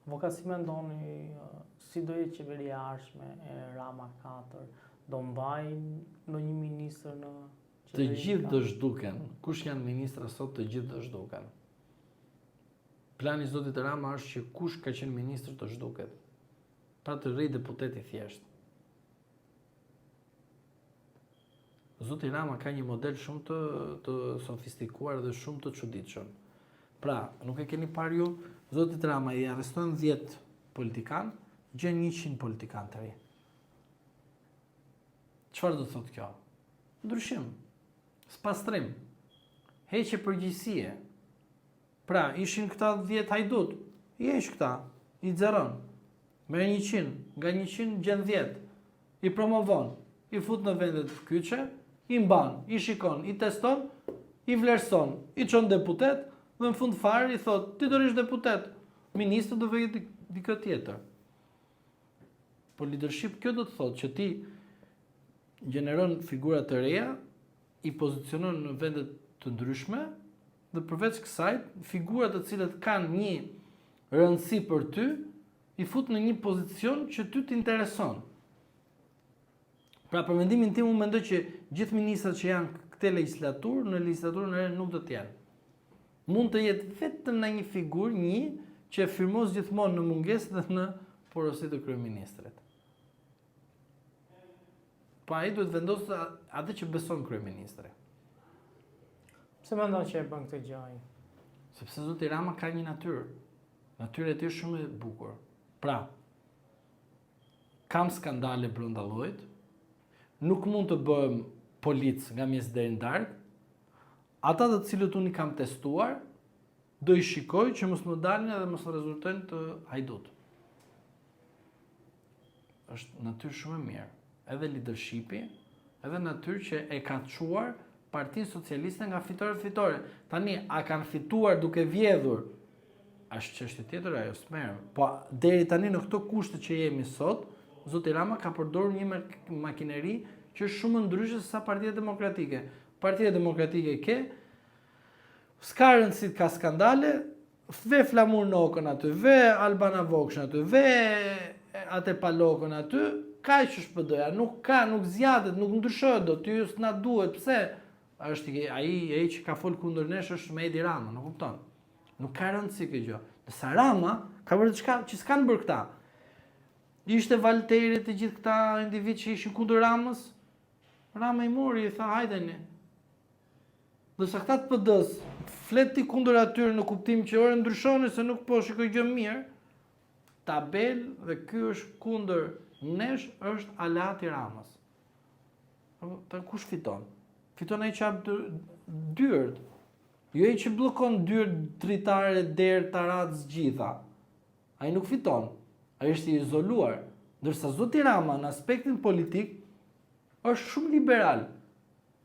Avokat si mendoni, si do jetë qeveria e ardhshme e Rama 4? Do mbajë ndonjë ministër në qeverinë? Të gjithë do zhduken. Kush janë ministra sot, të gjithë do zhduken. Plani i zotit Rama është që kush ka qenë ministër të zhduket. Pra të rrijë deputet i thjeshtë. Zoti Rama ka një model shumë të të sofistikuar dhe shumë të çuditshëm. Pra, nuk e keni parë ju, zotit Rama i arrestojnë 10 politikanë, gjen 100 politikanë të ri. Çfarë do të thotë kjo? Ndryshim, spastrim, heqje përgjegjësie. Pra, ishin këta 10 hajdutë, i heq këta, i zeron. Merr 100, nga 100 gjen 10. I promovon, i fut në vendet kyçe, i mban, i shikon, i teston, i vlerëson, i çon deputet dhe në fund fare i thotë, ti do rrish deputet, ministër do vejë dikë tjetër. Po leadership kjo do të thotë që ti gjeneron figura të reja, i pozicionon në vende të ndryshme dhe përveç kësaj, figura të cilët kanë një rëndësi për ty, i fut në një pozicion që ty të intereson. Pra për mendimin tim unë mendoj që gjithë ministrat që janë këtë legjislaturë, në legjislaturën e re nuk do të jenë. Mund të jetë vetëm në një figurë, një që e firmos gjithmonë në mungesë dhe në porosi të kryeministrit. Po ai duhet vendosë atë që beson kryeministri. Pse mendon që e bën këtë gjë ai? Sepse zoti Rama ka një natyrë. Natyra e tij është shumë e bukur. Pra, kam skandale brenda llojit, nuk mund të bëhem polic nga mëngjesi deri në darkë. Ata të cilët unë i kam testuar, do i shikoj që mos më dalin edhe mos më rezultojnë të hajdutë. Është natyrë shumë e mirë. Edhe leadershipi, edhe natyrë që e ka çuar Partinë Socialiste nga fitore fitore. Tani, a kanë fituar duke vjedhur? Është çështje tjetër ajo, s'merrem. Po deri tani në këto kushte që jemi sot, zoti Rama ka përdorur një makineri që është shumë ndryshe se sa Partia Demokratike. Partia Demokratike ke s'ka rëndësi ka skandale, Ve Flamur Nokën aty, ve Albana Vokshën aty, ve atë Palokën aty, kaq është PD-ja, nuk ka, nuk zgjatet, nuk ndryshohet dot, ty s'na duhet, pse? Është ai ai që ka fol kundër nesh është me Edi Ramën, nuk kupton. Nuk ka rëndësi kjo gjë. Ndërsa Rama ka bërë diçka që s'kanë bërë këta. Ishte Valteri të gjithë këta individë që ishin kundër Ramës. Rama i mori, i tha hajdeni. Ndërsa këta të PD-së, flet ti kundër atyre në kuptim që ore ndryshoni se nuk po shikoj gjë mirë, tabelë dhe ky është kundër nesh është aleat i Ramës. Apo ta kush fiton? Fiton ai që hap dyert. Jo ai që bllokon dyert, dritare, derë, tarracë, gjitha. Ai nuk fiton. Ai është i izoluar. Ndërsa zoti Rama në aspektin politik është shumë liberal.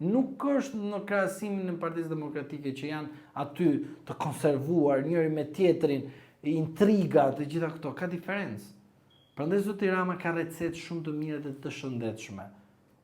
Nuk është në krahasimin e Partisë Demokratike që janë aty të konservuar njëri me tjetrin, intriga, të gjitha këto, ka diferencë. Prandaj zoti Rama ka recetë shumë të mirë dhe të shëndetshme.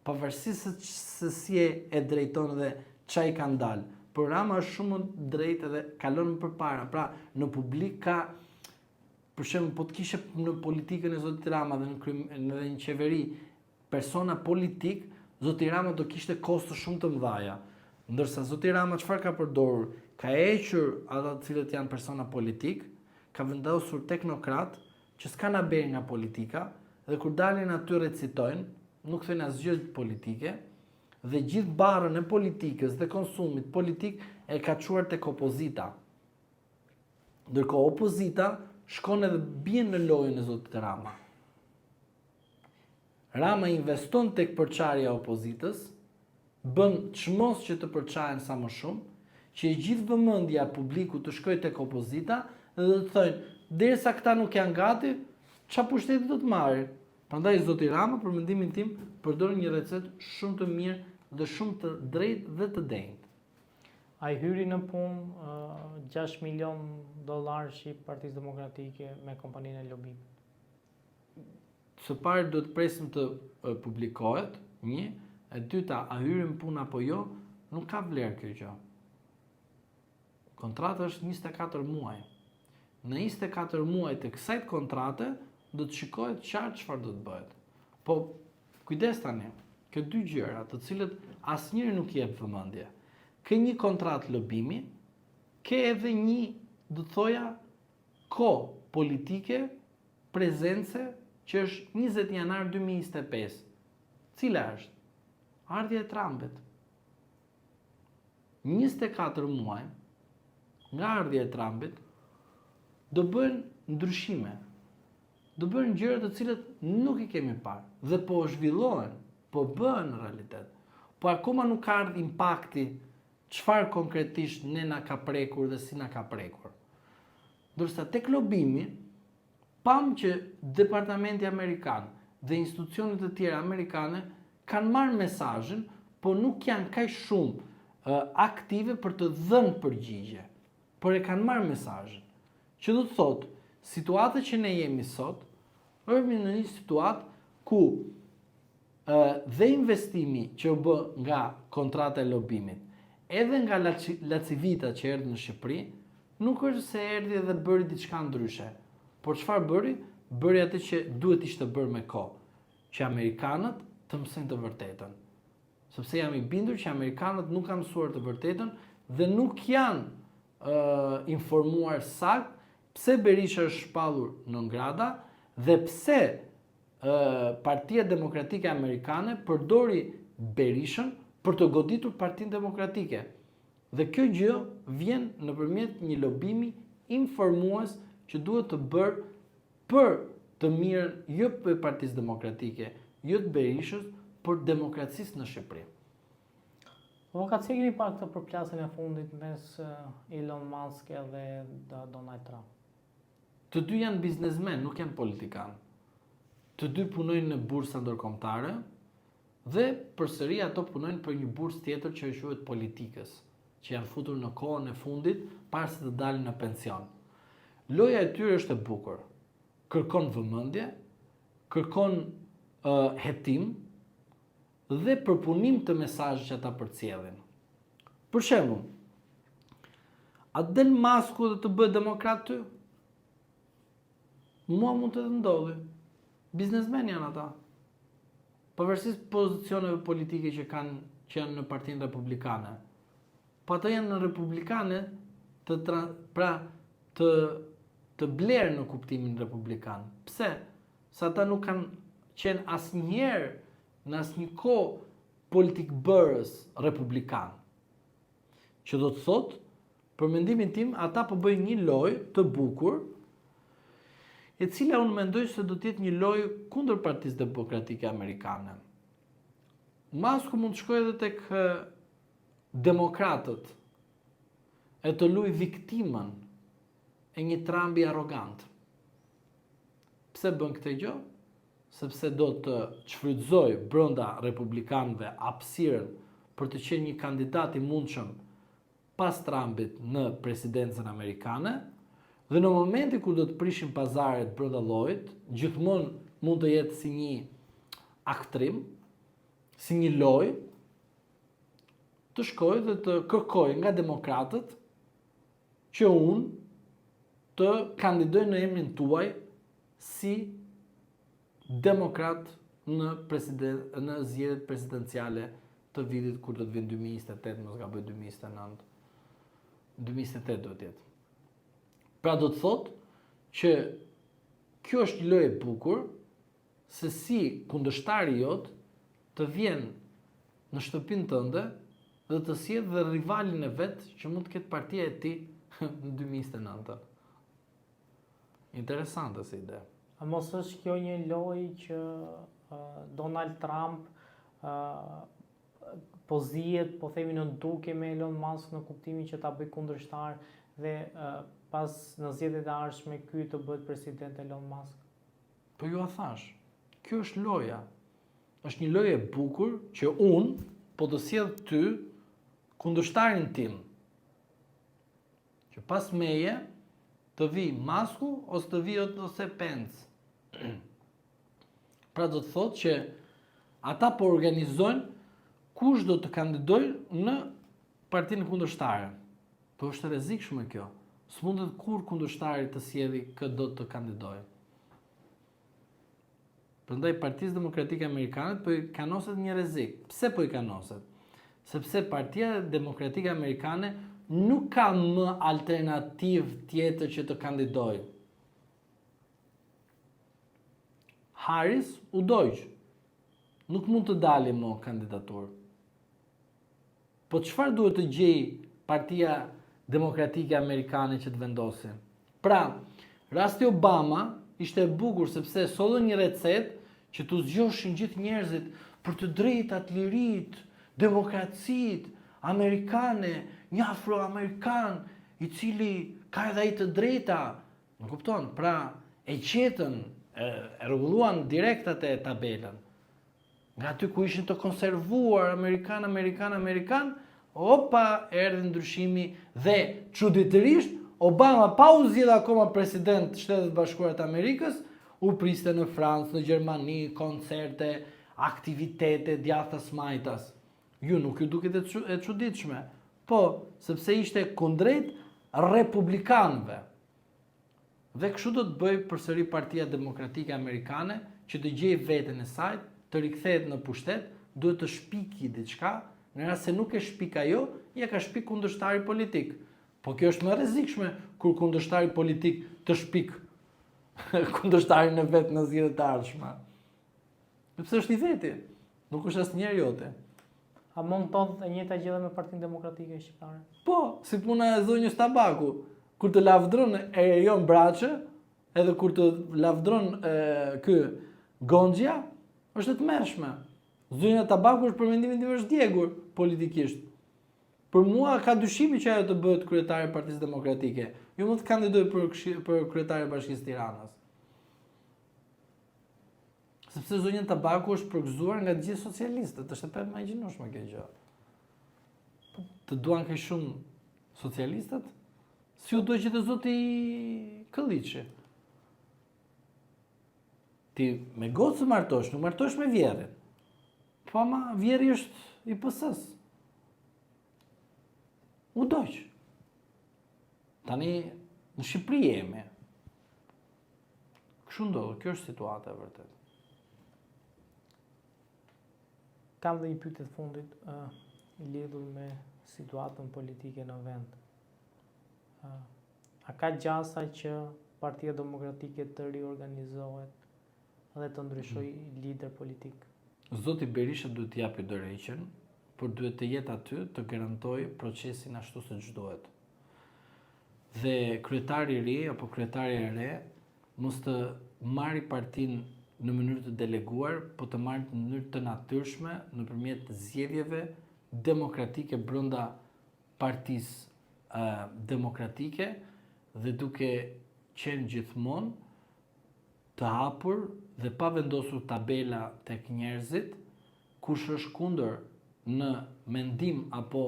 Pavarësisht se, se si e, e drejton dhe ça i kanë dalë. Por Rama është shumë më drejt edhe kalon më përpara. Pra, në publik ka për shembull, po të kishe në politikën e zotit Rama dhe në, krym, në, dhe në qeveri persona politik, zoti Rama do kishte kosto shumë të mëdha. Ndërsa zoti Rama çfarë ka përdorur? Ka hequr ata të cilët janë persona politik, ka vendosur teknokratë që s'kanë haber nga politika dhe kur dalin aty recitojnë, nuk thonë asgjë politike dhe gjithë barrën e politikës dhe konsumit politik e ka çuar tek opozita. Ndërkohë opozita shkon edhe bie në lojën e zotit Rama. Rama investon tek përçarja e opozitës, bën çmos që të përçahen sa më shumë, që e gjithë vëmendja e publikut të shkojë tek opozita dhe do të thonë, derisa këta nuk janë gati, ça pushteti do të marrin. Prandaj zoti Rama për mendimin tim përdor një recetë shumë të mirë dhe shumë të drejtë dhe të denjtë. A i hyri në punë 6 milion dollarëshi i Partisë Demokratike me kompaninë e lobimit? Së pari duhet të presim të publikohet, një, e dyta, a hyri në punë apo jo, nuk ka vlerë kjo gjë. Kontrata është 24 muaj. Në 24 muaj të kësaj kontrate do të shikohet qartë çfarë do të bëhet. Po kujdes tani, ke dy gjëra të cilët asnjëri nuk i jep vëmendje. Ke një kontratë lobimi, ke edhe një, do të thoja, kohë politike prezence që është 20 janar 2025. Cila është? Ardhja e Trumpit. 24 muaj nga ardhja e Trumpit do bëhen ndryshime. Do bëhen gjëra të cilat nuk i kemi parë dhe po zhvillohen, po bëhen në realitet. Po akoma nuk ka ardhur impakti çfarë konkretisht ne na ka prekur dhe si na ka prekur. Ndërsa tek lobimi, pamë që Departamenti Amerikan dhe institucionet e tjera amerikane kanë marrë mesazhin, po nuk janë kaq shumë aktive për të dhënë përgjigje, por e kanë marrë mesazhin. Që do të thotë, situata që ne jemi sot, është në një situatë ku dhe investimi që u bë nga kontrata e lobimit, edhe nga LaCivita që erdhi në Shqipëri, nuk është se erdhi dhe bëri diçka ndryshe. Por çfarë bëri? Bëri atë që duhet ishte bërë me kohë, që amerikanët të mësojnë të vërtetën. Sepse jam i bindur që amerikanët nuk kanë mësuar të vërtetën dhe nuk janë uh, informuar saktë pse Berisha është shpallur non grata dhe pse Partia Demokratike Amerikane përdori Berishën për të goditur Partinë Demokratike. Dhe kjo gjë vjen nëpërmjet një lobimi informues që duhet të bërë për të mirën jo të Partisë Demokratike, jo të Berishës, por demokracisë në Shqipëri. Avokat, si e keni parë këtë përplasjen e fundit mes Elon Musk edhe Donald Trump? Të dy janë biznesmenë, nuk janë politikanë. Të dy punojnë në bursa ndërkombëtare dhe përsëri ato punojnë për një bursë tjetër që quhet politikës, që janë futur në kohën e fundit para se të dalin në pension. Loja e tyre është e bukur. Kërkon vëmendje, kërkon uh, hetim dhe përpunim të mesazhit që ata përcjellin. Për shembull, a del Masku dhe të bëhet demokrat ty? Mua mund të të ndodhi. Biznesmen janë ata. Pavarësisht pozicioneve politike që kanë që janë në Partinë Republikane. Po ata janë në Republikane të tra, pra të të blerë në kuptimin republikan. Pse? Se ata nuk kanë qenë asnjëherë në asnjë kohë politikbërës republikan. Që do të thotë, për mendimin tim, ata po bëjnë një lojë të bukur, e cila unë mendoj se do të jetë një lojë kundër Partisë Demokratike Amerikane. Masku mund të shkojë edhe tek demokratët e të luajë viktimën e një Trumpi arrogant. Pse bën këtë gjë? Sepse do të shfrytëzojë brenda republikanëve hapësirën për të qenë një kandidat i mundshëm pas Trumpit në presidencën amerikane dhe në momentin kur do të prishin pazaret brenda llojit, gjithmonë mund të jetë si një aktrim, si një lojë, të shkojë dhe të kërkojë nga demokratët që unë të kandidoj në emrin tuaj si demokrat në president në zgjedhjet presidenciale të vitit kur do të vinë 2028, mos gaboj 2029. 2028 duhet të jetë. Pra do të thotë që kjo është një lojë e bukur se si kundërshtari jot të vjen në shtëpinë tënde dhe të sjellë dhe rivalin e vet që mund të ketë partia e tij në 2029. Interesante si ide. A mos është kjo një lojë që uh, Donald Trump uh, po zihet, po themi në dukje me Elon Musk në kuptimin që ta bëjë kundërshtar dhe uh, pas në zgjedhjet e ardhshme ky të bëhet president Elon Musk? Po jua thashë, kjo është loja. Është një lojë e bukur që unë po të sjell ty kundërshtarin tim. Që pas meje të vijë Masku ose të vijë ose Pence. Pra do të thotë që ata po organizojnë kush do të kandidojë në partinë kundërshtare. Po është e rrezikshme kjo. S'mundet kurrë kundërshtari të sjelli kë do të kandidojë. Prandaj Partisë Demokratike Amerikane po i kanoset një rrezik. Pse po i kanoset? Sepse Partia Demokratike Amerikane nuk ka më alternativë tjetër që të kandidojë. Harris u dogj. Nuk mund të dali më kandidaturë. Po çfarë duhet të gjejë Partia Demokratike Amerikane që të vendosin? Pra, rasti Obama ishte e bukur sepse sollën një recetë që t'u zgjoshin gjithë njerëzit për të drejtat, liritë, demokracitë amerikane, një afroamerikan i cili ka edhe ai të drejta. Më kupton? Pra, e gjetën, e, e rregulluan direkt atë tabelën. Nga aty ku ishin të konservuar amerikan, amerikan, amerikan, opa, erdhi ndryshimi dhe çuditërisht Obama pa u zgjedh akoma president të Shteteve të Bashkuara të Amerikës, u priste në Francë, në Gjermani, koncerte, aktivitete djathtas majtas. Ju nuk ju duket e çuditshme. Po, sepse ishte kundrejt republikanëve. Dhe kështu do të bëjë përsëri Partia Demokratike Amerikane që të gjejë veten e saj, të rikthehet në pushtet, duhet të shpiki diçka, në rast se nuk e shpik ajo, ia ka shpik kundërshtari politik. Po kjo është më e rrezikshme kur kundërshtari politik të shpik kundërshtarin e vet në zgjedhjet e ardhshme. Sepse është i veti, nuk është asnjëherë jote. A mund të ndodhë e njëjta gjë edhe me Partinë Demokratike Shqiptare? Po, si puna e zonjës Tabaku, kur të lavdron Erion Braçe, edhe kur të lavdron e, ky Gonxhja, është e tmerrshme. Zonja Tabaku është për mendimin tim është djegur politikisht. Për mua ka dyshime që ajo të bëhet kryetare e Partisë Demokratike. Jo më të kandidojë për për kryetare e Bashkisë së Tiranës. Sepse zonja Tabaku është përgëzuar nga të gjithë socialistët, është e paimagjinueshme kjo gjë. Po, të duan kaq shumë socialistët? Si u dogj edhe zoti Këlliçi? Ti me gocë martohesh, nuk martohesh me vjehrrin. Po ama vjehrri është i PS-së. U dogj. Tani në Shqipëri jemi. Kështu ndodh, kjo është situata e vërtetë. Kam dhe një pyetje të fundit uh, lidhur me situatën politike në vend. Uh, a ka gjasa që Partia Demokratike të riorganizohet dhe të ndryshojë mm. lider politik? Zoti Berisha duhet të japi dorëheqjen, por duhet të jetë aty të garantojë procesin ashtu siç duhet. Dhe kryetari i ri apo kryetarja e re mos të marri partinë në mënyrë të deleguar, po të marrë në mënyrë të natyrshme nëpërmjet zgjedhjeve demokratike brenda partisë demokratike dhe duke qenë gjithmonë të hapur dhe pa vendosur tabela tek njerëzit, kush është kundër në mendim apo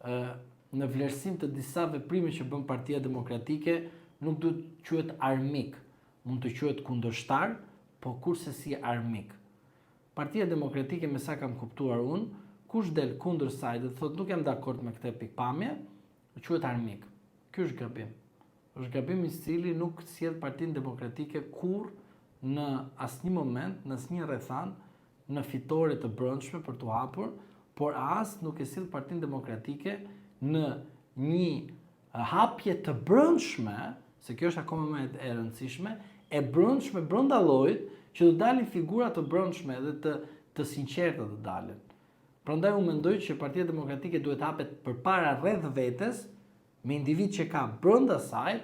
në vlerësim të disa veprime që bën Partia Demokratike, nuk duhet të quhet armik, mund të quhet kundërshtar, po kurrsesi armik. Partia Demokratike me sa kam kuptuar unë, kush del kundër saj dhe thotë nuk jam dakord me këtë pikëpamje, quhet armik. Ky është gabim. Është gabim i cili nuk sjell Partinë Demokratike kurrë në asnjë moment, në asnjë rrethanë, në fitore të brendshme për t'u hapur, por as nuk e sjell Partinë Demokratike në një hapje të brendshme, se kjo është akoma më e rëndësishme, e brendshme brenda llojit, që të dalin figura të brendshme dhe të të sinqerta të dalin. Prandaj unë mendoj që Partia Demokratike duhet të hapet përpara rreth vetes me individë që ka brenda saj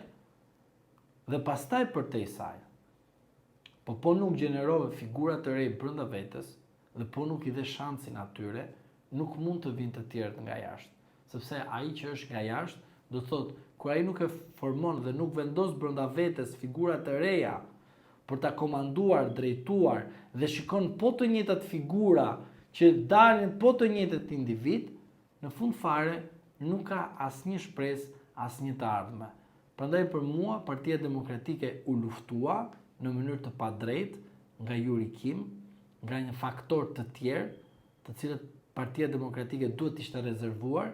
dhe pastaj përtej saj. Po po nuk gjenerove figura të rej brenda vetes dhe po nuk i dhe shansin atyre, nuk mund të vijnë të tjerët nga jashtë. Sepse ai që është nga jashtë, do të thotë, kur ai nuk e formon dhe nuk vendos brenda vetes figura të reja për ta komanduar, drejtuar dhe shikon po të njëjtat figura që dalin po të njëjtët individë, në fund fare nuk ka asnjë shpresë, asnjë të ardhme. Prandaj për mua Partia Demokratike u luftua në mënyrë të padrejtë nga Yuri Kim, nga një faktor të tjerë, të cilët Partia Demokratike duhet të ishte rezervuar,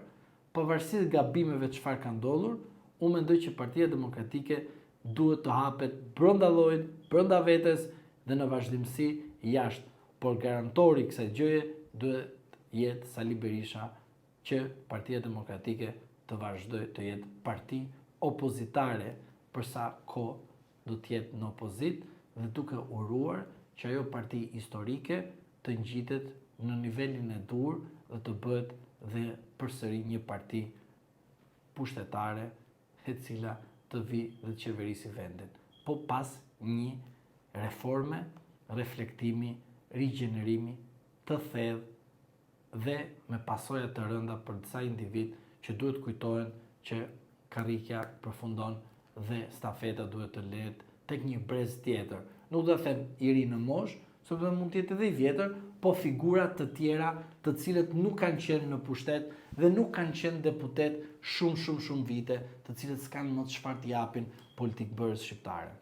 pavarësisht gabimeve çfarë ka ndodhur, Unë mendoj që Partia Demokratike duhet të hapet brenda llojit, brenda vetes dhe në vazhdimësi jashtë, por garantori i kësaj gjëje duhet jetë Sali Berisha që Partia Demokratike të vazhdojë të jetë parti opozitare për sa kohë do të jetë në opozitë dhe duke uruar që ajo parti historike të ngjitet në nivelin e duhur dhe të bëhet dhe përsëri një parti pushtetare e cila të vijë dhe të qeverisi vendin, po pas një reforme, reflektimi, rigjenerimi të thellë dhe me pasoja të rënda për disa individë që duhet kujtohen që karrikja përfundon dhe stafeta duhet të lehet tek një brez tjetër. Nuk do të them i ri në moshë, sepse mund të jetë edhe i vjetër, po figura të tjera të cilët nuk kanë qenë në pushtet dhe nuk kanë qenë deputet shumë shumë shumë vite, të cilët s'kanë më çfarë të japin politikëbërjes shqiptare.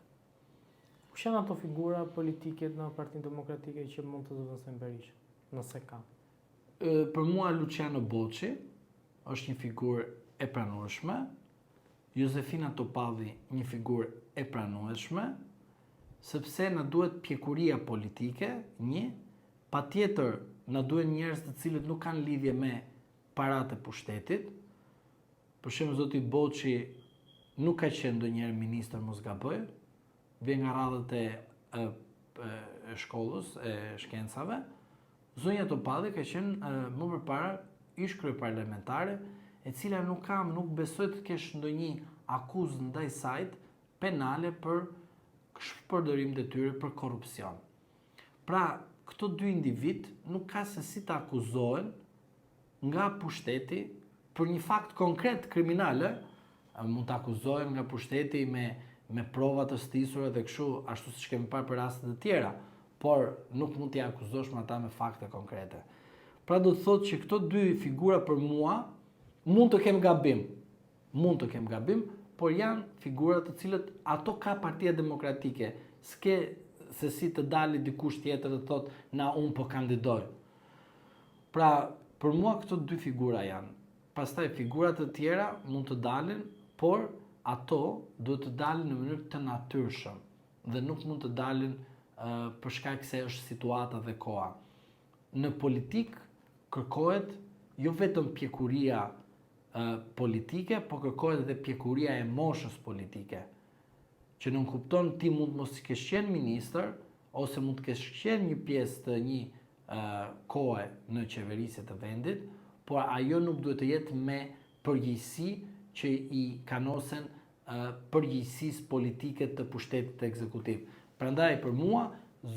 Kush janë ato figura politike në Partinë Demokratike që mund të zëvendësojnë Berishën, nëse ka? Për mua Luciano Boçi është një figurë e pranueshme, Jozefina Topalli një figurë e pranueshme, sepse na duhet pjekuria politike, një, patjetër na duhen njerëz të cilët nuk kanë lidhje me paratë e pushtetit. Për shembull zoti Boçi nuk ka qenë ndonjëherë ministër mos gaboj, vjen nga radhët e, e, e shkollës, e shkencave. Zonja Topalli ka qenë më përpara ish kryeparlamentare, e cila nuk kam, nuk besoj të kesh ndonjë akuzë ndaj saj penale për shpërdorim detyre për korrupsion. Pra, këto dy individë nuk ka se si të akuzohen nga pushteti për një fakt konkret kriminal, ë, mund të akuzohen nga pushteti me me prova të stisura dhe kështu, ashtu siç kemi parë për raste të tjera, por nuk mund t'i akuzosh me ata me fakte konkrete. Pra do të thotë që këto dy figura për mua mund të kem gabim, mund të kem gabim, por janë figura të cilët ato ka Partia Demokratike, s'ke se si të dali dikush tjetër të thotë na unë po kandidoj. Pra, për mua këto dy figura janë. Pastaj figura të tjera mund të dalin, por ato duhet të dalin në mënyrë të natyrshëm dhe nuk mund të dalin uh, për shkak se është situata dhe koha. Në politikë kërkohet jo vetëm pjekuria uh, politike, po kërkohet edhe pjekuria e moshës politike. Që nënkupton ti mund mos kesh qenë ministër ose mund të kesh qenë një pjesë të një kohe në qeverisje të vendit, por ajo nuk duhet të jetë me përgjegjësi që i kanosen përgjegjësisë politike të pushtetit ekzekutiv. Prandaj për mua,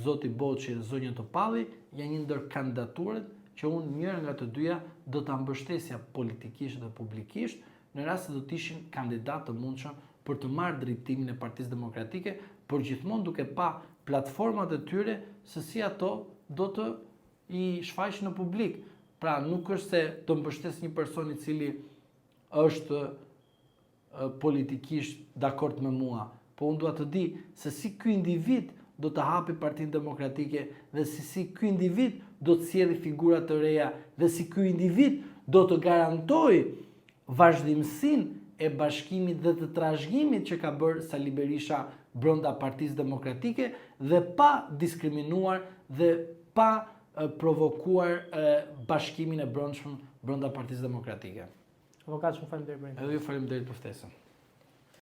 zoti Boçi dhe zonja Topalli janë një ndër kandidaturat që unë njëra nga të dyja do ta mbështesja politikisht dhe publikisht në rast se do të ishin kandidatë të mundshëm për të marrë drejtimin e Partisë Demokratike, por gjithmonë duke pa platformat e tyre se si ato do të i shfaqin në publik. Pra nuk është se do mbështes një person i cili është politikisht dakord me mua, po unë dua të di se si ky individ do të hapi Partinë Demokratike dhe se si ky individ do të sjelli figura të reja dhe si ky individ do të garantojë vazhdimësinë e bashkimit dhe të trashëgimit që ka bërë Sali Berisha brenda Partisë Demokratike dhe pa diskriminuar dhe pa provokuar bashkimin e brendshëm brenda Partisë Demokratike. Avokat, shumë faleminderit për Edhe ju faleminderit për ftesën.